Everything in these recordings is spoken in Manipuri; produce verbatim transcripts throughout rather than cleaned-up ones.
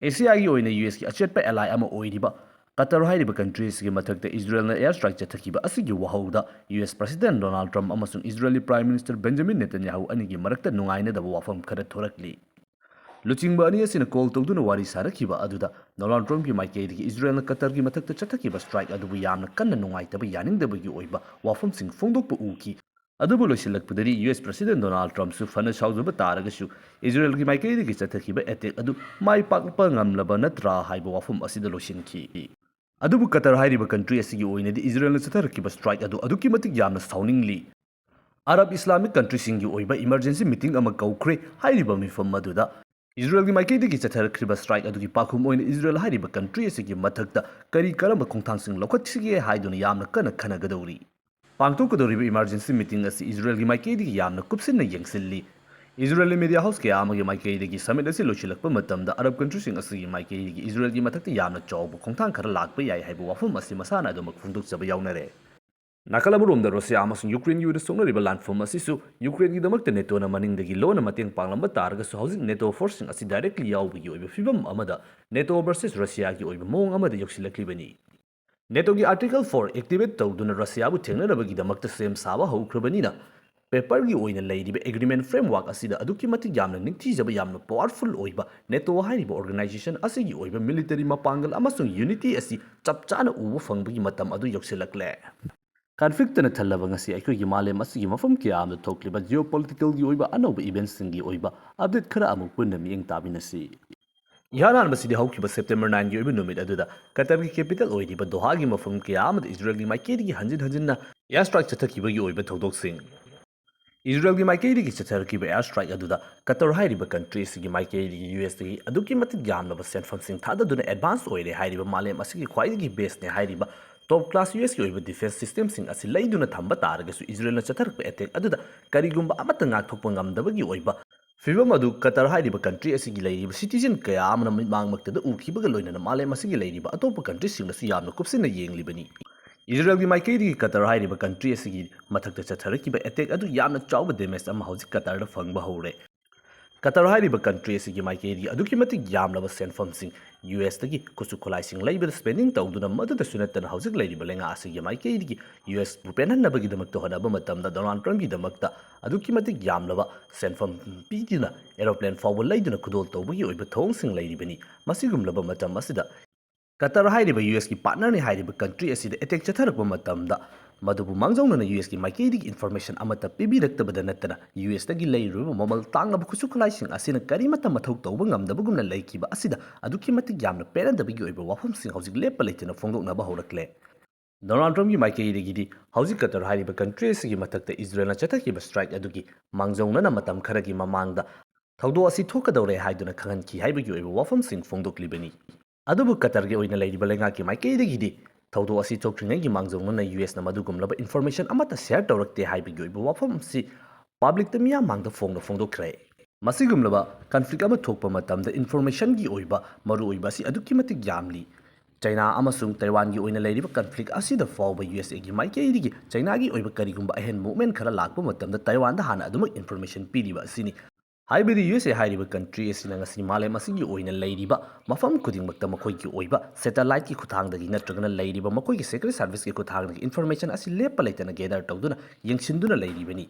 ꯑꯦꯁꯤꯌꯥꯒꯤ ꯑꯣꯏꯅ ꯌꯨ ꯑꯦꯁꯀꯤ ꯑꯆꯦꯠꯄ ꯑꯦꯂꯥꯏ ꯑꯃ ꯑꯣꯏꯔꯤꯕ ꯀꯇꯔ ꯍꯥꯏꯔꯤꯕ ꯀꯟꯇ꯭ꯔꯤ ꯑꯁꯤꯒꯤ ꯃꯊꯛꯇ ꯏꯖꯔꯦꯜꯅ ꯑꯦꯌꯔ ꯁ꯭ꯇ꯭ꯔꯥꯏꯛ ꯆꯠꯊꯈꯤꯕ ꯑꯁꯤꯒꯤ ꯋꯥꯍꯧꯗ ꯌꯨ ꯑꯦꯁ ꯄ꯭ꯔꯁꯤꯗꯦꯟ ꯗꯣꯅꯥꯜꯗ ꯇ꯭ꯔꯝꯞ ꯑꯃꯁꯨꯡ ꯏꯖꯔꯦꯂꯤ ꯄ꯭ꯔꯥꯏꯝ ꯃꯤꯅꯤꯁꯇꯔ ꯕꯦꯟꯖꯥꯃꯤꯟ ꯅꯦꯇꯟꯌꯥꯍꯨ ꯑꯅꯤꯒꯤ ꯃꯔꯛꯇ ꯅꯨꯡꯉꯥꯏꯅꯗꯕ ꯋꯥꯐꯝ ꯈꯔ ꯊꯣꯔꯛꯂꯤ꯫ ꯂꯨꯆꯤꯡꯕ ꯑꯅꯤ ꯑꯁꯤꯅ ꯀꯣꯜ ꯇꯧꯗꯨꯅ ꯋꯥꯔꯤ ꯁꯥꯅꯈꯤꯕ ꯑꯗꯨꯗ ꯗꯣꯅꯥꯜꯗ ꯇ꯭ꯔꯝꯞꯀꯤ ꯃꯥꯏꯀꯩꯗꯒꯤ ꯏꯖꯔꯦꯜꯅ ꯀꯇꯔꯒꯤ ꯃꯊꯛꯇ ꯆꯠꯊꯈꯤꯕ ꯁ꯭ꯇ꯭ꯔꯥꯏꯛ ꯑꯗꯨꯕꯨ ꯌꯥꯝꯅ ꯀꯟꯅ ꯅꯨꯡꯉꯥꯏꯇꯕ, ꯌꯥꯅꯤꯡꯗꯕꯒꯤ ꯑꯣꯏꯕ ꯋꯥꯐꯝꯁꯤꯡ ꯐꯣꯡꯗꯣꯛꯄ ꯎꯈꯤ꯫ ꯑꯗꯨꯕꯨ ꯂꯣꯏꯁꯤꯜꯂꯛꯄꯗꯗꯤ ꯌꯨ ꯑꯦꯁ ꯄ꯭ꯔꯁꯤꯗꯦꯟ ꯗꯣꯅꯥꯜꯗ ꯇ꯭ꯔꯝꯞꯁꯨ ꯐꯅ ꯁꯥꯎꯖꯕ ꯇꯥꯔꯒꯁꯨ ꯏꯖꯔꯦꯜꯒꯤ ꯃꯥꯏꯀꯩꯗꯒꯤ ꯆꯠꯊꯈꯤꯕ ꯑꯦꯇꯦꯛ ꯑꯗꯨ ꯃꯥꯏ ꯄꯥꯛꯄ ꯉꯝꯂꯕ ꯅꯠꯇ꯭ꯔꯥ ꯍꯥꯏꯕ ꯋꯥꯐꯝ ꯑꯁꯤꯗ ꯂꯣꯏꯁꯤꯟꯈꯤ꯫ ꯑꯗꯨꯕꯨ ꯀꯇꯔ ꯍꯥꯏꯔꯤꯕ ꯀꯟꯇ꯭ꯔꯤ ꯑꯁꯤꯒꯤ ꯑꯣꯏꯅꯗꯤ ꯏꯖꯔꯦꯜꯅ ꯆꯠꯊꯔꯛꯈꯤꯕ ꯁ꯭ꯇ꯭ꯔꯥꯏꯛ ꯑꯗꯨ ꯑꯗꯨꯛꯀꯤ ꯃꯇꯤꯛ ꯌꯥꯝꯅ ꯁꯥꯎꯅꯤꯡꯂꯤ꯫ ꯑꯔꯕ ꯏꯁꯂꯥꯃꯤꯛ ꯀꯟꯇ꯭ꯔꯤꯁꯤꯡꯒꯤ ꯑꯣꯏꯕ ꯏꯃꯔꯖꯦꯟꯁꯤ ꯃꯤꯇꯤꯡ ꯑꯃ ꯀꯧꯈ꯭ꯔꯦ ꯍꯥꯏꯔꯤꯕ ꯃꯤꯐꯝ ꯑꯗꯨꯗ ꯏꯖꯔꯦꯜꯒꯤ ꯃꯥꯏꯀꯩꯗꯒꯤ ꯆꯠꯊꯔꯛꯈꯤꯕ ꯁ꯭ꯇ꯭ꯔꯥꯏꯛ ꯑꯗꯨꯒꯤ ꯄꯥꯎꯈꯨꯝ ꯑꯣꯏꯅ ꯏꯖꯔꯦꯜ ꯍꯥꯏꯔꯤꯕ ꯀꯟꯇ꯭ꯔꯤ ꯑꯁꯤꯒꯤ ꯃꯊꯛꯇ ꯀꯔꯤ ꯀꯔꯝꯕ ꯈꯣꯡꯊꯥꯡꯁꯤꯡ ꯂꯧꯈꯠꯁꯤꯒꯦ ꯍꯥꯏꯗꯨꯅ ꯌꯥꯝꯅ ꯀꯟꯅ ꯈꯟꯅꯒꯗꯧꯔꯤ꯫ ꯄꯥꯡꯊꯣꯛꯀꯗꯧꯔꯤꯕ ꯏꯃꯔꯖꯦꯟꯁꯤ ꯃꯤꯇꯤꯡ ꯑꯁꯤ ꯏꯖꯔꯦꯜꯒꯤ ꯃꯥꯏꯀꯩꯗꯒꯤ ꯌꯥꯝꯅ ꯀꯨꯞꯁꯤꯟꯅ ꯌꯦꯡꯁꯤꯜꯂꯤ꯫ ꯏꯖꯔꯦꯜꯒꯤ ꯃꯤꯗꯤꯌꯥ ꯍꯥꯎꯁ ꯀꯌꯥ ꯑꯃꯒꯤ ꯃꯥꯏꯀꯩꯗꯒꯤ ꯁꯃꯤꯠ ꯑꯁꯤ ꯂꯣꯏꯁꯤꯜꯂꯛꯄ ꯃꯇꯝꯗ ꯑꯔꯕ ꯀꯟꯇ꯭ꯔꯤꯁꯤꯡ ꯑꯁꯤꯒꯤ ꯃꯥꯏꯀꯩꯗꯒꯤ ꯏꯖꯔꯦꯜꯒꯤ ꯃꯊꯛꯇ ꯌꯥꯝꯅ ꯆꯥꯎꯕ ꯈꯣꯡꯊꯥꯡ ꯈꯔ ꯂꯥꯛꯄ ꯌꯥꯏ ꯍꯥꯏꯕ ꯋꯥꯐꯝ ꯑꯁꯤ ꯃꯁꯥꯅ ꯑꯗꯨꯃꯛ ꯐꯣꯡꯗꯣꯛꯆꯕ ꯌꯥꯎꯅꯔꯦ꯫ ꯅꯥꯀꯜ ꯑꯃꯔꯣꯝꯗ ꯔꯨꯁꯤꯌꯥ ꯑꯃꯁꯨꯡ ꯌꯨꯀ꯭ꯔꯦꯟꯒꯤ ꯑꯣꯏꯅ ꯁꯣꯛꯅꯔꯤꯕ ꯂꯥꯟꯐꯝ ꯑꯁꯤꯁꯨ ꯌꯨꯀ꯭ꯔꯦꯟꯒꯤꯗꯃꯛꯇ ꯅꯦꯇꯣꯅ ꯃꯅꯤꯡꯗꯒꯤ ꯂꯣꯟꯅ ꯃꯇꯦꯡ ꯄꯥꯡꯂꯝꯕ ꯇꯥꯔꯒꯁꯨ ꯍꯧꯖꯤꯛ ꯅꯦꯇꯣ ꯐꯣꯔꯁꯁꯤꯡ ꯑꯁꯤ ꯗꯥꯏꯔꯦꯛꯂꯤ ꯌꯥꯎꯕꯒꯤ ꯑꯣꯏꯕ ꯐꯤꯕꯝ ꯑꯃꯗ ꯅꯦꯇꯣ ꯚꯔꯁꯦꯁ ꯔꯨꯁꯤꯌꯥꯒꯤ ꯑꯣꯏꯕ ꯃꯑꯣꯡ ꯑꯃꯗ ꯌꯧꯁꯤꯜꯂꯛꯂꯤꯕꯅꯤ꯫ ꯅꯦꯇꯣꯒꯤ ꯑꯥꯔꯇꯤꯀꯜ ꯐꯣꯔ ꯑꯦꯛꯇꯤꯚꯦꯠ ꯇꯧꯗꯨꯅ ꯔꯨꯁꯤꯌꯥꯕꯨ ꯊꯦꯡꯅꯅꯕꯒꯤꯗꯃꯛꯇ ꯁꯦꯝ ꯁꯥꯕ ꯍꯧꯈ꯭ꯔꯕꯅꯤꯅ ꯄꯦꯄꯔꯒꯤ ꯑꯣꯏꯅ ꯂꯩꯔꯤꯕ ꯑꯦꯒ꯭ꯔꯤꯃꯦꯟ ꯐ꯭ꯔꯦꯝꯋꯥꯔꯛ ꯑꯁꯤꯗ ꯑꯗꯨꯛꯀꯤ ꯃꯇꯤꯛ ꯌꯥꯝꯅ ꯅꯤꯡꯊꯤꯖꯕ, ꯌꯥꯝꯅ ꯄꯥꯋꯔꯐꯨꯜ ꯑꯣꯏꯕ ꯅꯦꯇꯣ ꯍꯥꯏꯔꯤꯕ ꯑꯣꯔꯒꯅꯥꯏꯖꯦꯁꯟ ꯑꯁꯤꯒꯤ ꯑꯣꯏꯕ ꯃꯤꯂꯤꯇꯔꯤ ꯃꯄꯥꯡꯒꯜ ꯑꯃꯁꯨꯡ ꯌꯨꯅꯤꯇꯤ ꯑꯁꯤ ꯆꯞ ꯆꯥꯅ ꯎꯕ ꯐꯪꯕꯒꯤ ꯃꯇꯝ ꯑꯗꯨ ꯌꯧꯁꯤꯜꯂꯛꯂꯦ꯫ ꯀꯟꯐ꯭ꯂꯤꯛꯇꯅ ꯊꯜꯂꯕ ꯉꯁꯤ ꯑꯩꯈꯣꯏꯒꯤ ꯃꯥꯂꯦꯝ ꯑꯁꯤꯒꯤ ꯃꯐꯝ ꯀꯌꯥ ꯑꯃꯗ ꯊꯣꯛꯂꯤꯕ ꯖꯤꯑꯣꯄꯣꯂꯤꯇꯤꯀꯦꯜꯒꯤ ꯑꯣꯏꯕ ꯑꯅꯧꯕ ꯏꯚꯦꯟꯠꯁꯤꯡꯒꯤ ꯑꯣꯏꯕ ꯑꯞꯗꯦꯠ ꯈꯔ ꯑꯃꯨꯛ ꯄꯨꯟꯅ ꯃꯤꯠꯌꯦꯡ ꯇꯥꯃꯤꯟꯅꯁꯤ꯫ ꯏꯍꯥꯟ ꯍꯥꯟꯕꯁꯤꯗꯤ ꯍꯧꯈꯤꯕ ꯁꯦꯞꯇꯦꯝꯕꯔ ꯅꯥꯏꯟꯒꯤ ꯑꯣꯏꯕ ꯅꯨꯃꯤꯠ ꯑꯗꯨꯗ ꯀꯇꯔꯒꯤ ꯀꯦꯄꯤꯇꯦꯜ ꯑꯣꯏꯔꯤꯕ ꯗꯣꯍꯥꯒꯤ ꯃꯐꯝ ꯀꯌꯥ ꯑꯃꯗ ꯏꯖꯔꯦꯜꯒꯤ ꯃꯥꯏꯀꯩꯗꯒꯤ ꯍꯟꯖꯤꯟ ꯍꯟꯖꯤꯟꯅ ꯑꯦꯌꯔ ꯁ꯭ꯇ꯭ꯔꯥꯏꯛ ꯆꯠꯊꯈꯤꯕꯒꯤ ꯑꯣꯏꯕ ꯊꯧꯗꯣꯛꯁꯤꯡ꯫ ꯏꯖꯔꯦꯜꯒꯤ ꯃꯥꯏꯀꯩꯗꯒꯤ ꯆꯠꯊꯔꯛꯈꯤꯕ ꯑꯦꯌꯔ ꯁ꯭ꯇ꯭ꯔꯥꯏꯛ ꯑꯗꯨꯗ ꯀꯇꯔ ꯍꯥꯏꯔꯤꯕ ꯀꯟꯇ꯭ꯔꯤ ꯑꯁꯤꯒꯤ ꯃꯥꯏꯀꯩꯗꯒꯤ ꯌꯨ ꯑꯦꯁꯇꯒꯤ ꯑꯗꯨꯛꯀꯤ ꯃꯇꯤꯛ ꯌꯥꯝꯂꯕ ꯁꯦꯟꯐꯝꯁꯤꯡ ꯊꯥꯗꯗꯨꯅ ꯑꯦꯗꯚꯥꯟꯁ ꯑꯣꯏꯔꯦ ꯍꯥꯏꯔꯤꯕ, ꯃꯥꯂꯦꯝ ꯑꯁꯤꯒꯤ ꯈ꯭ꯋꯥꯏꯗꯒꯤ ꯕꯦꯁꯅꯦ ꯍꯥꯏꯔꯤꯕ ꯇꯣꯞ ꯀ꯭ꯂꯥꯁ ꯌꯨ ꯑꯦꯁꯀꯤ ꯑꯣꯏꯕ ꯗꯤꯐꯦꯟꯁ ꯁꯤꯁꯇꯦꯝꯁꯤꯡ ꯑꯁꯤ ꯂꯩꯗꯨꯅ ꯊꯝꯕ ꯇꯥꯔꯒꯁꯨ ꯏꯖꯔꯦꯜꯅ ꯆꯠꯊꯔꯛꯄ ꯑꯦꯇꯦꯛ ꯑꯗꯨꯗ ꯀꯔꯤꯒꯨꯝꯕ ꯑꯃꯠꯇ ꯉꯥꯛꯊꯣꯛꯄ ꯉꯝꯗꯕꯒꯤ ꯑꯣꯏꯕ ꯐꯤꯕꯝ ꯑꯗꯨ ꯀꯇꯔ ꯍꯥꯏꯔꯤꯕ ꯀꯟꯇ꯭ꯔꯤ ꯑꯁꯤꯒꯤ ꯂꯩꯔꯤꯕ ꯁꯤꯇꯤꯖꯦꯟ ꯀꯌꯥ ꯑꯃꯅ ꯃꯤꯠꯃꯥꯡꯃꯛꯇꯗ ꯎꯈꯤꯕꯒ ꯂꯣꯏꯅꯅ ꯃꯥꯂꯦꯝ ꯑꯁꯤꯒꯤ ꯂꯩꯔꯤꯕ ꯑꯇꯣꯞꯄ ꯀꯟꯇ꯭ꯔꯤꯁꯤꯡꯅꯁꯨ ꯌꯥꯝꯅ ꯀꯨꯞꯁꯤꯟꯅ ꯌꯦꯡꯂꯤꯕꯅꯤ꯫ ꯏꯖꯔꯦꯜꯒꯤ ꯃꯥꯏꯀꯩꯗꯒꯤ ꯀꯇꯔ ꯍꯥꯏꯔꯤꯕ ꯀꯟꯇ꯭ꯔꯤ ꯑꯁꯤꯒꯤ ꯃꯊꯛꯇ ꯆꯠꯊꯔꯛꯈꯤꯕ ꯑꯦꯇꯦꯛ ꯑꯗꯨ ꯌꯥꯝꯅ ꯆꯥꯎꯕ ꯗꯦꯃꯦꯖ ꯑꯃ ꯍꯧꯖꯤꯛ ꯀꯇꯔꯗ ꯐꯪꯕ ꯍꯧꯔꯦ꯫ ꯀꯇꯔ ꯍꯥꯏꯔꯤꯕ ꯀꯟꯇ꯭ꯔꯤ ꯑꯁꯤꯒꯤ ꯃꯥꯏꯀꯩꯗꯒꯤ ꯑꯗꯨꯛꯀꯤ ꯃꯇꯤꯛ ꯌꯥꯝꯂꯕ ꯁꯦꯟꯐꯝꯁꯤꯡ ꯌꯨ ꯑꯦꯁꯇꯒꯤ ꯈꯨꯠꯁꯨ ꯈꯨꯠꯂꯥꯏꯁꯤꯡ ꯂꯩꯕꯗ ꯁ꯭ꯄꯦꯟꯗꯤꯡ ꯇꯧꯗꯨꯅ, ꯃꯗꯨꯗꯁꯨ ꯅꯠꯇꯅ ꯍꯧꯖꯤꯛ ꯂꯩꯔꯤꯕ ꯂꯩꯉꯥꯛ ꯑꯁꯤꯒꯤ ꯃꯥꯏꯀꯩꯗꯒꯤ ꯌꯨ ꯑꯦꯁꯄꯨ ꯄꯦꯟꯍꯟꯅꯕꯒꯤꯗꯃꯛꯇ ꯍꯣꯠꯅꯕ ꯃꯇꯝꯗ ꯗꯣꯅꯥꯜꯗ ꯇ꯭ꯔꯝꯞꯀꯤꯗꯃꯛꯇ ꯑꯗꯨꯛꯀꯤ ꯃꯇꯤꯛ ꯌꯥꯝꯂꯕ ꯁꯦꯟꯐꯝ ꯄꯤꯗꯨꯅ ꯑꯦꯔꯣꯄ꯭ꯂꯦꯟ ꯐꯥꯎꯕ ꯂꯩꯗꯨꯅ ꯈꯨꯗꯣꯜ ꯇꯧꯕꯒꯤ ꯑꯣꯏꯕ ꯊꯧꯑꯣꯡꯁꯤꯡ ꯂꯩꯔꯤꯕꯅꯤ꯫ ꯃꯁꯤꯒꯨꯝꯂꯕ ꯃꯇꯝ ꯑꯁꯤꯗ ꯀꯇꯔ ꯍꯥꯏꯔꯤꯕ ꯌꯨ ꯑꯦꯁꯀꯤ ꯄꯥꯔꯠꯅꯔꯅꯤ ꯍꯥꯏꯔꯤꯕ ꯀꯟꯇ꯭ꯔꯤ ꯑꯁꯤꯗ ꯑꯦꯇꯦꯛ ꯆꯠꯊꯔꯛꯄ ꯃꯇꯝꯗ, ꯃꯗꯨꯕꯨ ꯃꯥꯡꯖꯧꯅꯅ ꯌꯨ ꯑꯦꯁꯀꯤ ꯃꯥꯏꯀꯩꯗꯒꯤ ꯏꯟꯐꯣꯔꯃꯦꯁꯟ ꯑꯃꯠꯇ ꯄꯤꯕꯤꯔꯛꯇꯕꯗ ꯅꯠꯇꯅ, ꯌꯨ ꯑꯦꯁꯇꯒꯤ ꯂꯩꯔꯨꯔꯤꯕ ꯃꯃꯜ ꯇꯥꯡꯂꯕ ꯈꯨꯠꯁꯨ ꯈꯨꯠꯂꯥꯏꯁꯤꯡ ꯑꯁꯤꯅ ꯀꯔꯤꯃꯠꯇ ꯃꯊꯧ ꯇꯧꯕ ꯉꯝꯗꯕꯒꯨꯝꯅ ꯂꯩꯈꯤꯕ ꯑꯁꯤꯗ ꯑꯗꯨꯛꯀꯤ ꯃꯇꯤꯛ ꯌꯥꯝꯅ ꯄꯦꯟꯅꯗꯕꯒꯤ ꯑꯣꯏꯕ ꯋꯥꯐꯝꯁꯤꯡ ꯍꯧꯖꯤꯛ ꯂꯦꯞꯄ ꯂꯩꯇꯅ ꯐꯣꯡꯗꯣꯛꯅꯕ ꯍꯧꯔꯛꯂꯦ꯫ ꯗꯣꯅꯥꯜꯗ ꯇ꯭ꯔꯝꯞꯀꯤ ꯃꯥꯏꯀꯩꯗꯒꯤꯗꯤ ꯍꯧꯖꯤꯛ ꯀꯇꯔ ꯍꯥꯏꯔꯤꯕ ꯀꯟꯇ꯭ꯔꯤ ꯑꯁꯤꯒꯤ ꯃꯊꯛꯇ ꯏꯖꯔꯦꯜꯅ ꯆꯠꯊꯈꯤꯕ ꯁ꯭ꯇ꯭ꯔꯥꯏꯛ ꯑꯗꯨꯒꯤ ꯃꯥꯡꯖꯧꯅꯅ ꯃꯇꯝ ꯈꯔꯒꯤ ꯃꯃꯥꯡꯗ ꯊꯧꯗꯣꯛ ꯑꯁꯤ ꯊꯣꯛꯀꯗꯧꯔꯦ ꯍꯥꯏꯗꯨꯅ ꯈꯪꯍꯟꯈꯤ ꯍꯥꯏꯕꯒꯤ ꯑꯣꯏꯕ ꯋꯥꯐꯝꯁꯤꯡ ꯐꯣꯡꯗꯣꯛꯂꯤꯕꯅꯤ꯫ ꯑꯗꯨꯕꯨ ꯀꯇꯔꯒꯤ ꯑꯣꯏꯅ ꯂꯩꯔꯤꯕ ꯂꯩꯉꯥꯛꯀꯤ ꯃꯥꯏꯀꯩꯗꯒꯤꯗꯤ ꯊꯧꯗꯣꯛ ꯑꯁꯤ ꯊꯣꯛꯇ꯭ꯔꯤꯉꯩꯒꯤ ꯃꯥꯡꯖꯧꯅꯅ ꯌꯨ ꯑꯦꯁꯅ ꯃꯗꯨꯒꯨꯝꯂꯕ ꯏꯟꯐꯣꯔꯃꯦꯁꯟ ꯑꯃꯠꯇ ꯁꯦꯌꯔ ꯇꯧꯔꯛꯇꯦ ꯍꯥꯏꯕꯒꯤ ꯑꯣꯏꯕ ꯋꯥꯐꯝ ꯑꯁꯤ ꯄꯕ꯭ꯂꯤꯛꯇ ꯃꯤꯌꯥꯝ ꯃꯥꯡꯗ ꯐꯣꯡꯅ ꯐꯣꯡꯗꯣꯛꯈ꯭ꯔꯦ꯫ ꯃꯁꯤꯒꯨꯝꯂꯕ ꯀꯟꯐ꯭ꯂꯤꯛ ꯑꯃ ꯊꯣꯛꯄ ꯃꯇꯝꯗ ꯏꯟꯐꯣꯔꯃꯦꯁꯟꯒꯤ ꯑꯣꯏꯕ ꯃꯔꯨꯑꯣꯏꯕ ꯑꯁꯤ ꯑꯗꯨꯛꯀꯤ ꯃꯇꯤꯛ ꯌꯥꯝꯂꯤ꯫ ꯆꯩꯅꯥ ꯑꯃꯁꯨꯡ ꯇꯥꯏꯋꯥꯟꯒꯤ ꯑꯣꯏꯅ ꯂꯩꯔꯤꯕ ꯀꯟꯐ꯭ꯂꯤꯛ ꯑꯁꯤꯗ ꯐꯥꯎꯕ ꯌꯨ ꯑꯦꯁ ꯑꯦꯒꯤ ꯃꯥꯏꯀꯩꯗꯒꯤ ꯆꯩꯅꯥꯒꯤ ꯑꯣꯏꯕ ꯀꯔꯤꯒꯨꯝꯕ ꯑꯍꯦꯟꯕ ꯃꯨꯚꯃꯦꯟ ꯈꯔ ꯂꯥꯛꯄ ꯃꯇꯝꯗ ꯇꯥꯏꯋꯥꯟꯗ ꯍꯥꯟꯅ ꯑꯗꯨꯃꯛ ꯏꯟꯐꯣꯔꯃꯦꯁꯟ ꯄꯤꯔꯤꯕ ꯑꯁꯤꯅꯤ꯫ ꯍꯥꯏꯕꯗꯤ ꯌꯨ ꯑꯦꯁ ꯑꯦ ꯍꯥꯏꯔꯤꯕ ꯀꯟꯇ꯭ꯔꯤ ꯑꯁꯤꯅ ꯉꯁꯤ ꯃꯥꯂꯦꯝ ꯑꯁꯤꯒꯤ ꯑꯣꯏꯅ ꯂꯩꯔꯤꯕ ꯃꯐꯝ ꯈꯨꯗꯤꯡꯃꯛꯇ ꯃꯈꯣꯏꯒꯤ ꯑꯣꯏꯕ ꯁꯦꯇꯦꯂꯥꯏꯠꯀꯤ ꯈꯨꯠꯊꯥꯡꯗꯒꯤ ꯅꯠꯇ꯭ꯔꯒꯅ ꯂꯩꯔꯤꯕ ꯃꯈꯣꯏꯒꯤ ꯁꯦꯀ꯭ꯔꯦꯠ ꯁꯥꯔꯚꯤꯁꯀꯤ ꯈꯨꯠꯊꯥꯡꯗꯒꯤ ꯏꯟꯐꯣꯔꯃꯦꯁꯟ ꯑꯁꯤ ꯂꯦꯞꯄ ꯂꯩꯇꯅ ꯒꯦꯗꯔ ꯇꯧꯗꯨꯅ ꯌꯦꯡꯁꯤꯟꯗꯨꯅ ꯂꯩꯔꯤꯕꯅꯤ꯫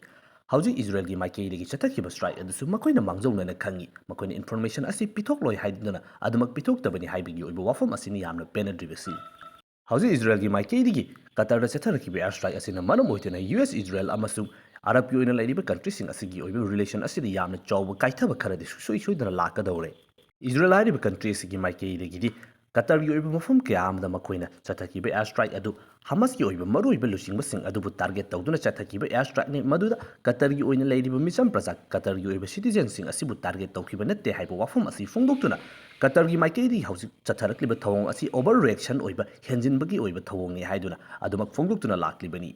ꯍꯧꯖꯤꯛ ꯏꯖꯔꯦꯜꯒꯤ ꯃꯥꯏꯀꯩꯗꯒꯤ ꯆꯠꯊꯈꯤꯕ ꯁ꯭ꯇ꯭ꯔꯥꯏꯛ ꯑꯗꯨꯁꯨ ꯃꯈꯣꯏꯅ ꯃꯥꯡꯖꯧꯅꯅ ꯈꯪꯏ꯫ ꯃꯈꯣꯏꯅ ꯏꯟꯐꯣꯔꯃꯦꯁꯟ ꯑꯁꯤ ꯄꯤꯊꯣꯛꯂꯣꯏ ꯍꯥꯏꯗꯨꯅ ꯑꯗꯨꯃꯛ ꯄꯤꯊꯣꯛꯇꯕꯅꯤ ꯍꯥꯏꯕꯒꯤ ꯑꯣꯏꯕ ꯋꯥꯐꯝ ꯑꯁꯤꯅ ꯌꯥꯝꯅ ꯄꯦꯟꯅꯗ꯭ꯔꯤꯕꯁꯤ꯫ ꯍꯧꯖꯤꯛ ꯏꯖꯔꯦꯜꯒꯤ ꯃꯥꯏꯀꯩꯗꯒꯤ ꯀꯇꯔꯗ ꯆꯠꯊꯔꯛꯈꯤꯕ ꯑꯦꯌꯔ ꯁ꯭ꯇ꯭ꯔꯥꯏꯛ ꯑꯁꯤꯅ ꯃꯔꯝ ꯑꯣꯏꯗꯨꯅ ꯌꯨ ꯑꯦꯁ, ꯏꯖꯔꯦꯜ ꯑꯃꯁꯨꯡ ꯑꯔꯕꯀꯤ ꯑꯣꯏꯅ ꯂꯩꯔꯤꯕ ꯀꯟꯇ꯭ꯔꯤꯁꯤꯡ ꯑꯁꯤꯒꯤ ꯑꯣꯏꯕ ꯔꯤꯂꯦꯁꯟ ꯑꯁꯤꯗ ꯌꯥꯝꯅ ꯆꯥꯎꯕ ꯀꯥꯏꯊꯕ ꯈꯔꯗꯤ ꯁꯨꯡꯁꯣꯏ ꯁꯣꯏꯗꯅ ꯂꯥꯛꯀꯗꯧꯔꯦ꯫ ꯏꯖꯔꯦꯜ ꯍꯥꯏꯔꯤꯕ ꯀꯟꯇ꯭ꯔꯤ ꯑꯁꯤꯒꯤ ꯃꯥꯏꯀꯩꯗꯒꯤꯗꯤ ꯀꯇꯔꯒꯤ ꯑꯣꯏꯕ ꯃꯐꯝ ꯀꯌꯥ ꯑꯃꯗ ꯃꯈꯣꯏꯅ ꯆꯠꯊꯈꯤꯕ ꯑꯦꯌꯔ ꯁ꯭ꯇ꯭ꯔꯥꯏꯛ ꯑꯗꯨ ꯍꯃꯁꯀꯤ ꯑꯣꯏꯕ ꯃꯔꯨꯑꯣꯏꯕ ꯂꯨꯆꯤꯡꯕꯁꯤꯡ ꯑꯗꯨꯕꯨ ꯇꯥꯔꯒꯦꯠ ꯇꯧꯗꯨꯅ ꯆꯠꯊꯈꯤꯕ ꯑꯦꯌꯔ ꯁ꯭ꯇ꯭ꯔꯥꯏꯛꯅꯤ꯫ ꯃꯗꯨꯗ ꯀꯇꯔꯒꯤ ꯑꯣꯏꯅ ꯂꯩꯔꯤꯕ ꯃꯤꯆꯝ ꯄ꯭ꯔꯖꯥ, ꯀꯇꯔꯒꯤ ꯑꯣꯏꯕ ꯁꯤꯇꯤꯖꯦꯟꯁꯤꯡ ꯑꯁꯤꯕꯨ ꯇꯥꯔꯒꯦꯠ ꯇꯧꯈꯤꯕ ꯅꯠꯇꯦ ꯍꯥꯏꯕ ꯋꯥꯐꯝ ꯑꯁꯤ ꯐꯣꯡꯗꯣꯛꯇꯨꯅ, ꯀꯇꯔꯒꯤ ꯃꯥꯏꯀꯩꯗꯒꯤ ꯍꯧꯖꯤꯛ ꯆꯠꯊꯔꯛꯂꯤꯕ ꯊꯧꯑꯣꯡ ꯑꯁꯤ ꯑꯣꯚꯔ ꯔꯤꯌꯦꯛꯁꯟ ꯑꯣꯏꯕ, ꯍꯦꯟꯖꯤꯟꯕꯒꯤ ꯑꯣꯏꯕ ꯊꯧꯑꯣꯡꯅꯤ ꯍꯥꯏꯗꯨꯅ ꯑꯗꯨꯃꯛ ꯐꯣꯡꯗꯣꯛꯇꯨꯅ ꯂꯥꯛꯂꯤꯕꯅꯤ꯫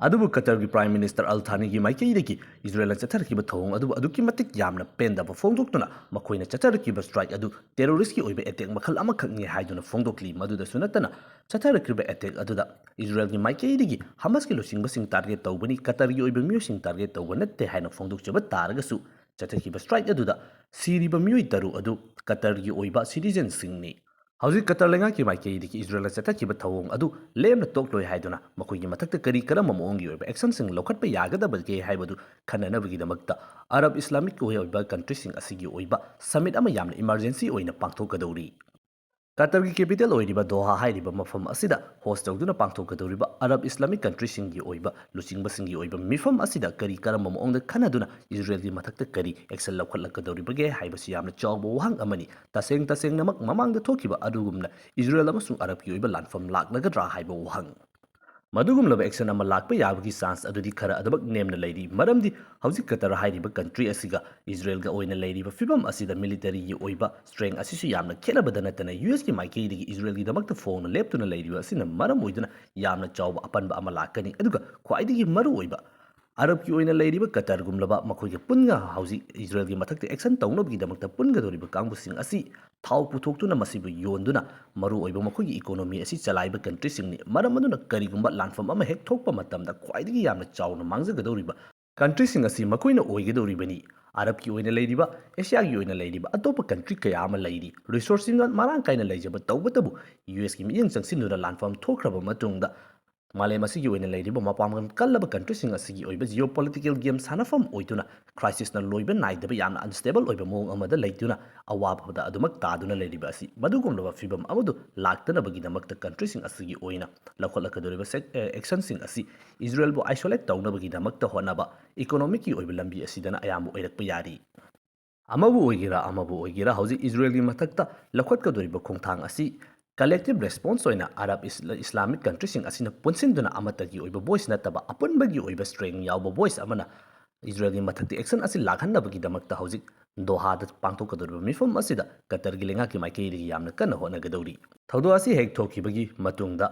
ꯑꯗꯨꯕꯨ ꯀꯇꯔꯒꯤ ꯄ꯭ꯔꯥꯏꯝ ꯃꯤꯅꯤꯁꯇꯔ ꯑꯜ ꯊꯥꯅꯤꯒꯤ ꯃꯥꯏꯀꯩꯗꯒꯤ ꯏꯖꯔꯦꯜꯅ ꯆꯠꯊꯔꯛꯈꯤꯕ ꯊꯧꯑꯣꯡ ꯑꯗꯨꯕꯨ ꯑꯗꯨꯛꯀꯤ ꯃꯇꯤꯛ ꯌꯥꯝꯅ ꯄꯦꯟꯗꯕ ꯐꯣꯡꯗꯣꯛꯇꯨꯅ, ꯃꯈꯣꯏꯅ ꯆꯠꯊꯔꯛꯈꯤꯕ ꯁ꯭ꯇ꯭ꯔꯥꯏꯛ ꯑꯗꯨ ꯇꯦꯔꯣꯔꯤꯁꯀꯤ ꯑꯣꯏꯕ ꯑꯦꯇꯦꯛ ꯃꯈꯜ ꯑꯃꯈꯛꯅꯤ ꯍꯥꯏꯗꯨꯅ ꯐꯣꯡꯗꯣꯛꯂꯤ꯫ ꯃꯗꯨꯗꯁꯨ ꯅꯠꯇꯅ, ꯆꯠꯊꯔꯛꯈꯤꯕ ꯑꯦꯇꯦꯛ ꯑꯗꯨꯗ ꯏꯖꯔꯦꯜꯒꯤ ꯃꯥꯏꯀꯩꯗꯒꯤ ꯍꯃꯁꯀꯤ ꯂꯨꯆꯤꯡꯕꯁꯤꯡ ꯇꯥꯔꯒꯦꯠ ꯇꯧꯕꯅꯤ, ꯀꯇꯔꯒꯤ ꯑꯣꯏꯕ ꯃꯤꯑꯣꯏꯁꯤꯡ ꯇꯥꯔꯒꯦꯠ ꯇꯧꯕ ꯅꯠꯇꯦ ꯍꯥꯏꯅ ꯐꯣꯡꯗꯣꯛꯆꯕ ꯇꯥꯔꯒꯁꯨ, ꯆꯠꯊꯈꯤꯕ strike ꯑꯗꯨꯗ ꯁꯤꯔꯤꯕ ꯃꯤꯑꯣꯏ ꯇꯔꯨꯛ ꯑꯗꯨ ꯀꯇꯔꯒꯤ ꯑꯣꯏꯕ citizenꯁꯤꯡꯅꯤ꯫ ꯍꯧꯖꯤꯛ ꯀꯇꯔ ꯂꯩꯉꯥꯛꯀꯤ ꯃꯥꯏꯀꯩꯗꯒꯤ ꯏꯖꯔꯦꯜꯅ ꯆꯠꯊꯈꯤꯕ ꯊꯧꯑꯣꯡ ꯑꯗꯨ ꯂꯦꯝꯅ ꯇꯣꯛꯂꯣꯏ ꯍꯥꯏꯗꯨꯅ ꯃꯈꯣꯏꯒꯤ ꯃꯊꯛꯇ ꯀꯔꯤ ꯀꯔꯝꯕ ꯃꯑꯣꯡꯒꯤ ꯑꯣꯏꯕ actionꯁꯤꯡ ꯂꯧꯈꯠꯄ ꯌꯥꯒꯗꯕꯒꯦ ꯍꯥꯏꯕꯗꯨ ꯈꯟꯅꯅꯕꯒꯤꯗꯃꯛꯇ ꯑꯔꯕ ꯏꯁꯂꯥꯃꯤꯛ ꯑꯣꯏꯕ countryꯁꯤꯡ ꯑꯁꯤꯒꯤ ꯑꯣꯏꯕ summit ꯑꯃ ꯌꯥꯝꯅ emergency ꯑꯣꯏꯅ ꯄꯥꯡꯊꯣꯛꯀꯗꯧꯔꯤ꯫ ꯀꯇꯔꯒꯤ capital ꯑꯣꯏꯔꯤꯕ ꯗꯣꯍꯥ ꯍꯥꯏꯔꯤꯕ ꯃꯐꯝ ꯑꯁꯤꯗ host ꯇꯧꯗꯨꯅ ꯄꯥꯡꯊꯣꯛꯀꯗꯧꯔꯤꯕ ꯑꯔꯕ ꯏꯁꯂꯥꯃꯤꯛ countryꯁꯤꯡꯒꯤ ꯑꯣꯏꯕ ꯂꯨꯆꯤꯡꯕꯁꯤꯡꯒꯤ ꯑꯣꯏꯕ ꯃꯤꯐꯝ ꯑꯁꯤꯗ ꯀꯔꯤ ꯀꯔꯝꯕ ꯃꯑꯣꯡꯗ ꯈꯟꯅꯗꯨꯅ ꯏꯖꯔꯦꯜꯒꯤ ꯃꯊꯛꯇ ꯀꯔꯤ action ꯂꯧꯈꯠꯂꯛꯀꯗꯧꯔꯤꯕꯒꯦ ꯍꯥꯏꯕꯁꯤ ꯌꯥꯝꯅ ꯆꯥꯎꯕ ꯋꯥꯍꯪ ꯑꯃꯅꯤ꯫ ꯇꯁꯦꯡ ꯇꯁꯦꯡꯅꯃꯛ ꯃꯃꯥꯡꯗ ꯊꯣꯛꯈꯤꯕ ꯑꯗꯨꯒꯨꯝꯅ ꯏꯖꯔꯦꯜ ꯑꯃꯁꯨꯡ ꯑꯔꯕꯀꯤ ꯑꯣꯏꯕ ꯂꯥꯟꯐꯝ ꯂꯥꯛꯂꯒꯗ꯭ꯔꯥ ꯍꯥꯏꯕ ꯋꯥꯍꯪ꯫ ꯃꯗꯨꯒꯨꯝꯂꯕ action ꯑꯃ ꯂꯥꯛꯄ ꯌꯥꯕꯒꯤ chance ꯑꯗꯨꯗꯤ ꯈꯔ ꯑꯗꯨꯃꯛ ꯅꯦꯝꯅ ꯂꯩꯔꯤ, ꯃꯔꯝꯗꯤ ꯍꯧꯖꯤꯛ ꯀꯇꯔ ꯍꯥꯏꯔꯤꯕ country ꯑꯁꯤꯒ ꯏꯖꯔꯦꯜꯒ ꯑꯣꯏꯅ ꯂꯩꯔꯤꯕ ꯐꯤꯕꯝ ꯑꯁꯤꯗ militaryꯒꯤ ꯑꯣꯏꯕ strength ꯑꯁꯤꯁꯨ ꯌꯥꯝꯅ ꯈꯦꯠꯅꯕꯗ ꯅꯠꯇꯅ USꯀꯤ ꯃꯥꯏꯀꯩꯗꯒꯤ ꯏꯖꯔꯦꯜꯒꯤꯗꯃꯛꯇ ꯐꯣꯡꯅ ꯂꯦꯞꯇꯨꯅ ꯂꯩꯔꯤꯕ ꯑꯁꯤꯅ ꯃꯔꯝ ꯑꯣꯏꯗꯨꯅ ꯌꯥꯝꯅ ꯆꯥꯎꯕ ꯑꯄꯟꯕ ꯑꯃ ꯂꯥꯛꯀꯅꯤ꯫ ꯑꯗꯨꯒ ꯈ꯭ꯋꯥꯏꯗꯒꯤ ꯃꯔꯨꯑꯣꯏꯕ ꯑꯔꯕꯀꯤ ꯑꯣꯏꯅ ꯂꯩꯔꯤꯕ ꯀꯇꯔꯒꯨꯝꯂꯕ ꯃꯈꯣꯏꯒ ꯄꯨꯟꯅ ꯍꯧꯖꯤꯛ ꯏꯖꯔꯦꯜꯒꯤ ꯃꯊꯛꯇ action ꯇꯧꯅꯕꯒꯤꯗꯃꯛꯇ ꯄꯨꯟꯒꯗꯧꯔꯤꯕ ꯀꯥꯡꯕꯨꯁꯤꯡ ꯑꯁꯤ ꯊꯥꯎ ꯄꯨꯊꯣꯛꯇꯨꯅ ꯃꯁꯤꯕꯨ ꯌꯣꯟꯗꯨꯅ ꯃꯔꯨꯑꯣꯏꯕ ꯃꯈꯣꯏꯒꯤ economy ꯑꯁꯤ ꯆꯂꯥꯏꯕ countryꯁꯤꯡꯅꯤ꯫ ꯃꯔꯝ ꯑꯗꯨꯅ ꯀꯔꯤꯒꯨꯝꯕ ꯂꯥꯟꯐꯝ ꯑꯃ ꯍꯦꯛ ꯊꯣꯛꯄ ꯃꯇꯝꯗ ꯈ꯭ꯋꯥꯏꯗꯒꯤ ꯌꯥꯝꯅ ꯆꯥꯎꯅ ꯃꯥꯡꯖꯒꯗꯧꯔꯤꯕ countryꯁꯤꯡ ꯑꯁꯤ ꯃꯈꯣꯏꯅ ꯑꯣꯏꯒꯗꯧꯔꯤꯕꯅꯤ꯫ ꯑꯔꯕꯀꯤ ꯑꯣꯏꯅ ꯂꯩꯔꯤꯕ, ꯑꯦꯁꯤꯌꯥꯒꯤ ꯑꯣꯏꯅ ꯂꯩꯔꯤꯕ ꯑꯇꯣꯞꯄ country ꯀꯌꯥ ꯑꯃ ꯂꯩꯔꯤ꯫ Resourceꯁꯤꯡ ꯃꯔꯥꯡ ꯀꯥꯏꯅ ꯂꯩꯖꯕ ꯇꯧꯕꯇꯕꯨ USꯀꯤ ꯃꯤꯠꯌꯦꯡ ꯆꯪꯁꯤꯟꯗꯨꯅ ꯂꯥꯟꯐꯝ ꯊꯣꯛꯈ꯭ꯔꯕ ꯃꯇꯨꯡꯗ ꯃꯥꯂꯦꯝ ꯑꯁꯤꯒꯤ ꯑꯣꯏꯅ ꯂꯩꯔꯤꯕ ꯃꯄꯥꯡꯒꯜ ꯀꯜꯂꯕ countryꯁꯤꯡ ꯑꯁꯤꯒꯤ ꯑꯣꯏꯕ geopolitical game ꯁꯥꯟꯅꯐꯝ ꯑꯣꯏꯗꯨꯅ crisisꯅ ꯂꯣꯏꯕ ꯅꯥꯏꯗꯕ ꯌꯥꯝꯅ unstable ꯑꯣꯏꯕ ꯃꯑꯣꯡ ꯑꯃꯗ ꯂꯩꯗꯨꯅ ꯑꯋꯥꯕꯗ ꯑꯗꯨꯃꯛ ꯇꯥꯗꯨꯅ ꯂꯩꯔꯤꯕ ꯑꯁꯤ ꯃꯗꯨꯒꯨꯝꯂꯕ ꯐꯤꯕꯝ ꯑꯃꯗꯨ ꯂꯥꯛꯇꯅꯕꯒꯤꯗꯃꯛꯇ countryꯁꯤꯡ ꯑꯁꯤꯒꯤ ꯑꯣꯏꯅ ꯂꯧꯈꯠꯂꯛꯀꯗꯧꯔꯤꯕ sec-, ꯑꯦ, actionꯁꯤꯡ ꯑꯁꯤ ꯏꯖꯔꯦꯜꯕꯨ isolate ꯇꯧꯅꯕꯒꯤꯗꯃꯛꯇ ꯍꯣꯠꯅꯕ economicꯀꯤ ꯑꯣꯏꯕ ꯂꯝꯕꯤ ꯑꯁꯤꯗꯅ ꯑꯌꯥꯝꯕ ꯑꯣꯏꯔꯛꯄ ꯌꯥꯔꯤ꯫ ꯑꯃꯕꯨ ꯑꯣꯏꯒꯦꯔꯥ ꯑꯃꯕꯨ ꯑꯣꯏꯒꯦꯔꯥ ꯍꯧꯖꯤꯛ ꯏꯖꯔꯦꯜꯒꯤ ꯃꯊꯛꯇ ꯂꯧꯈꯠꯀꯗꯧꯔꯤꯕ ꯈꯣꯡꯊꯥꯡ ꯑꯁꯤ collective response ꯑꯣꯏꯅ ꯑꯔꯕ ꯏꯁ-, ꯏꯁꯂꯥꯃꯤꯛ countryꯁꯤꯡ ꯑꯁꯤꯅ ꯄꯨꯟꯁꯤꯟꯗꯨꯅ ꯑꯃꯠꯇꯒꯤ ꯑꯣꯏꯕ voice ꯅꯠꯇꯕ ꯑꯄꯨꯟꯕꯒꯤ ꯑꯣꯏꯕ strength ꯌꯥꯎꯕ voice ꯑꯃꯅ ꯏꯖꯔꯦꯜꯒꯤ ꯃꯊꯛꯇ action ꯑꯁꯤ ꯂꯥꯛꯍꯟꯅꯕꯒꯤꯗꯃꯛꯇ ꯍꯧꯖꯤꯛ ꯗꯣꯍꯥꯗ ꯄꯥꯡꯊꯣꯛꯀꯗꯧꯔꯤꯕ ꯃꯤꯐꯝ ꯑꯁꯤꯗ ꯀꯇꯔꯒꯤ ꯂꯩꯉꯥꯛꯀꯤ ꯃꯥꯏꯀꯩꯗꯒꯤ ꯌꯥꯝꯅ ꯀꯟꯅ ꯍꯣꯠꯅꯒꯗꯧꯔꯤ꯫ ꯊꯧꯗꯣꯛ ꯑꯁꯤ ꯍꯦꯛ ꯊꯣꯛꯈꯤꯕꯒꯤ ꯃꯇꯨꯡꯗ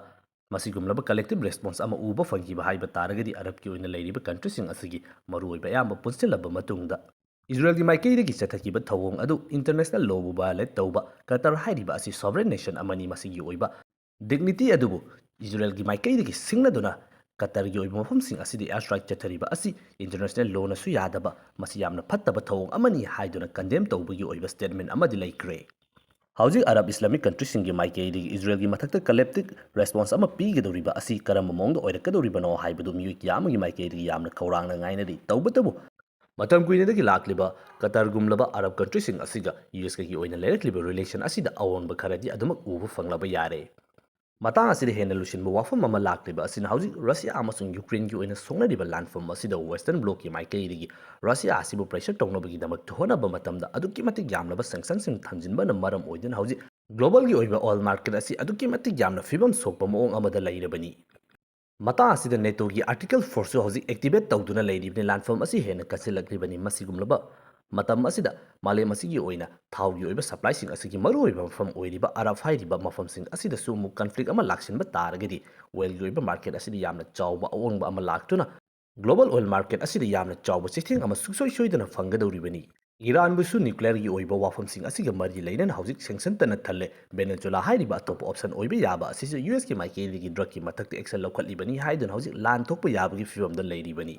ꯃꯁꯤꯒꯨꯝꯂꯕ collective response ꯑꯃ ꯎꯕ ꯐꯪꯈꯤꯕ ꯍꯥꯏꯕ ꯇꯥꯔꯒꯗꯤ ꯑꯔꯕꯀꯤ ꯑꯣꯏꯅ ꯂꯩꯔꯤꯕ countryꯁꯤꯡ ꯑꯁꯤꯒꯤ ꯃꯔꯨꯑꯣꯏꯕ ꯑꯌꯥꯝꯕ ꯄꯨꯟꯁꯤꯜꯂꯕ ꯃꯇꯨꯡꯗ ꯏꯖꯔꯦꯜꯒꯤ ꯃꯥꯏꯀꯩꯗꯒꯤ ꯆꯠꯊꯈꯤꯕ ꯊꯧꯑꯣꯡ ꯑꯗꯨ international lawꯕꯨ violate ꯇꯧꯕ, ꯀꯇꯔ ꯍꯥꯏꯔꯤꯕ ꯑꯁꯤ sovereign nation ꯑꯃꯅꯤ, ꯃꯁꯤꯒꯤ ꯑꯣꯏꯕ dignity ꯑꯗꯨꯕꯨ ꯏꯖꯔꯦꯜꯒꯤ ꯃꯥꯏꯀꯩꯗꯒꯤ ꯁꯤꯡꯅꯗꯨꯅ ꯀꯇꯔꯒꯤ ꯑꯣꯏꯕ ꯃꯐꯝꯁꯤꯡ ꯑꯁꯤꯗ air strike ꯆꯠꯊꯔꯤꯕ ꯑꯁꯤ international lawꯅꯁꯨ ꯌꯥꯗꯕ, ꯃꯁꯤ ꯌꯥꯝꯅ ꯐꯠꯇꯕ ꯊꯧꯑꯣꯡ ꯑꯃꯅꯤ ꯍꯥꯏꯗꯨꯅ condemn ꯇꯧꯕꯒꯤ ꯑꯣꯏꯕ statement ꯑꯃꯗꯤ ꯂꯩꯈ꯭ꯔꯦ꯫ ꯍꯧꯖꯤꯛ ꯑꯔꯕ ꯏꯁꯂꯥꯃꯤꯛ ꯀꯟꯇ꯭ꯔꯤꯁꯤꯡꯒꯤ ꯃꯥꯏꯀꯩꯗꯒꯤ ꯏꯖꯔꯦꯜꯒꯤ ꯃꯊꯛꯇ collective response ꯑꯃ ꯄꯤꯒꯗꯧꯔꯤꯕ ꯑꯁꯤ ꯀꯔꯝꯕ ꯃꯑꯣꯡꯗ ꯑꯣꯏꯔꯛꯀꯗꯧꯔꯤꯕꯅꯣ ꯍꯥꯏꯕꯗꯨ ꯃꯤꯑꯣꯏ ꯀꯌꯥ ꯑꯃꯒꯤ ꯃꯥꯏꯀꯩꯗꯒꯤ ꯌꯥꯝꯅ ꯈꯧꯔꯥꯡꯅ ꯉꯥꯏꯅꯔꯤ꯫ ꯇꯧꯕꯇꯕꯨ, ꯃꯇꯝ ꯀꯨꯏꯅꯗꯒꯤ ꯂꯥꯛꯂꯤꯕ ꯀꯇꯔꯒꯨꯝꯂꯕ ꯑꯔꯕ ꯀꯟꯇ꯭ꯔꯤꯁꯤꯡ ꯑꯁꯤꯒ ꯌꯨ ꯑꯦꯁ ꯀꯦꯒꯤ ꯑꯣꯏꯅ ꯂꯩꯔꯛꯂꯤꯕ relation ꯑꯁꯤꯗ ꯑꯑꯣꯟꯕ ꯈꯔꯗꯤ ꯑꯗꯨꯃꯛ ꯎꯕ ꯐꯪꯂꯕ ꯌꯥꯔꯦ꯫ ꯃꯇꯥꯡ ꯑꯁꯤꯗ ꯍꯦꯟꯅ ꯂꯨꯁꯤꯟꯕ ꯋꯥꯐꯝ ꯑꯃ ꯂꯥꯛꯂꯤꯕ ꯑꯁꯤꯅ ꯍꯧꯖꯤꯛ ꯔꯁꯤꯌꯥ ꯑꯃꯁꯨꯡ ꯌꯨꯀ꯭ꯔꯦꯟꯒꯤ ꯑꯣꯏꯅ ꯁꯣꯛꯅꯔꯤꯕ ꯂꯥꯟꯐꯝ ꯑꯁꯤꯗ Western Blocꯀꯤ ꯃꯥꯏꯀꯩꯗꯒꯤ ꯔꯁꯤꯌꯥ ꯑꯁꯤꯕꯨ pressure ꯇꯧꯅꯕꯒꯤꯗꯃꯛ ꯍꯣꯠꯅꯕ ꯃꯇꯝꯗ ꯑꯗꯨꯛꯀꯤ ꯃꯇꯤꯛ ꯌꯥꯝꯂꯕ sanctionꯁꯤꯡ ꯊꯝꯖꯤꯟꯕꯅ ꯃꯔꯝ ꯑꯣꯏꯗꯨꯅ ꯍꯧꯖꯤꯛ globalꯒꯤ ꯑꯣꯏꯕ oil market ꯑꯁꯤ ꯑꯗꯨꯛꯀꯤ ꯃꯇꯤꯛ ꯌꯥꯝꯅ ꯐꯤꯕꯝ ꯁꯣꯛꯄ ꯃꯑꯣꯡ ꯑꯃꯗ ꯂꯩꯔꯕꯅꯤ꯫ ꯃꯇꯥꯡ ꯑꯁꯤꯗ NATOꯒꯤ Article fourꯁꯨ ꯍꯧꯖꯤꯛ activate ꯇꯧꯗꯨꯅ ꯂꯩꯔꯤꯕꯅꯤ꯫ ꯂꯥꯟꯐꯝ ꯑꯁꯤ ꯍꯦꯟꯅ ꯀꯟꯁꯤꯜꯂꯛꯂꯤꯕꯅꯤ꯫ ꯃꯁꯤꯒꯨꯝꯂꯕ ꯃꯇꯝ ꯑꯁꯤꯗ ꯃꯥꯂꯦꯝ ꯑꯁꯤꯒꯤ ꯑꯣꯏꯅ ꯊꯥꯎꯒꯤ ꯑꯣꯏꯕ supplyꯁꯤꯡ ꯑꯁꯤꯒꯤ ꯃꯔꯨꯑꯣꯏꯕ ꯃꯐꯝ ꯑꯣꯏꯔꯤꯕ ꯑꯔꯕ ꯍꯥꯏꯔꯤꯕ ꯃꯐꯝꯁꯤꯡ ꯑꯁꯤꯗꯁꯨ ꯑꯃꯨꯛ conflict ꯑꯃ ꯂꯥꯛꯁꯤꯟꯕ ꯇꯥꯔꯒꯗꯤ oilꯒꯤ ꯑꯣꯏꯕ market ꯑꯁꯤꯗ ꯌꯥꯝꯅ ꯆꯥꯎꯕ ꯑꯑꯣꯟꯕ ꯑꯃ ꯂꯥꯛꯇꯨꯅ global oil market ꯑꯁꯤꯗ ꯌꯥꯝꯅ ꯆꯥꯎꯕ ꯆꯩꯊꯦꯡ ꯑꯃ ꯁꯨꯡꯁꯣꯏ ꯁꯣꯏꯗꯅ ꯐꯪꯒꯗꯧꯔꯤꯕꯅꯤ꯫ ꯏꯔꯥꯟꯕꯨꯁꯨ nuclearꯒꯤ ꯑꯣꯏꯕ ꯋꯥꯐꯝꯁꯤꯡ ꯑꯁꯤꯒ ꯃꯔꯤ ꯂꯩꯅꯅ ꯍꯧꯖꯤꯛ sanction ꯇꯅ ꯊꯜꯂꯦ꯫ ꯚꯦꯅꯦꯖꯨꯂꯥ ꯍꯥꯏꯔꯤꯕ ꯑꯇꯣꯞꯄ option ꯑꯣꯏꯕ ꯌꯥꯕ ꯑꯁꯤꯁꯨ ꯌꯨ ꯑꯦꯁꯀꯤ ꯃꯥꯏꯀꯩꯗꯒꯤ drugꯀꯤ ꯃꯊꯛꯇ action ꯂꯧꯈꯠꯂꯤꯕꯅꯤ ꯍꯥꯏꯗꯨꯅ ꯍꯧꯖꯤꯛ ꯂꯥꯟ ꯊꯣꯛꯄ ꯌꯥꯕꯒꯤ ꯐꯤꯕꯝꯗ ꯂꯩꯔꯤꯕꯅꯤ꯫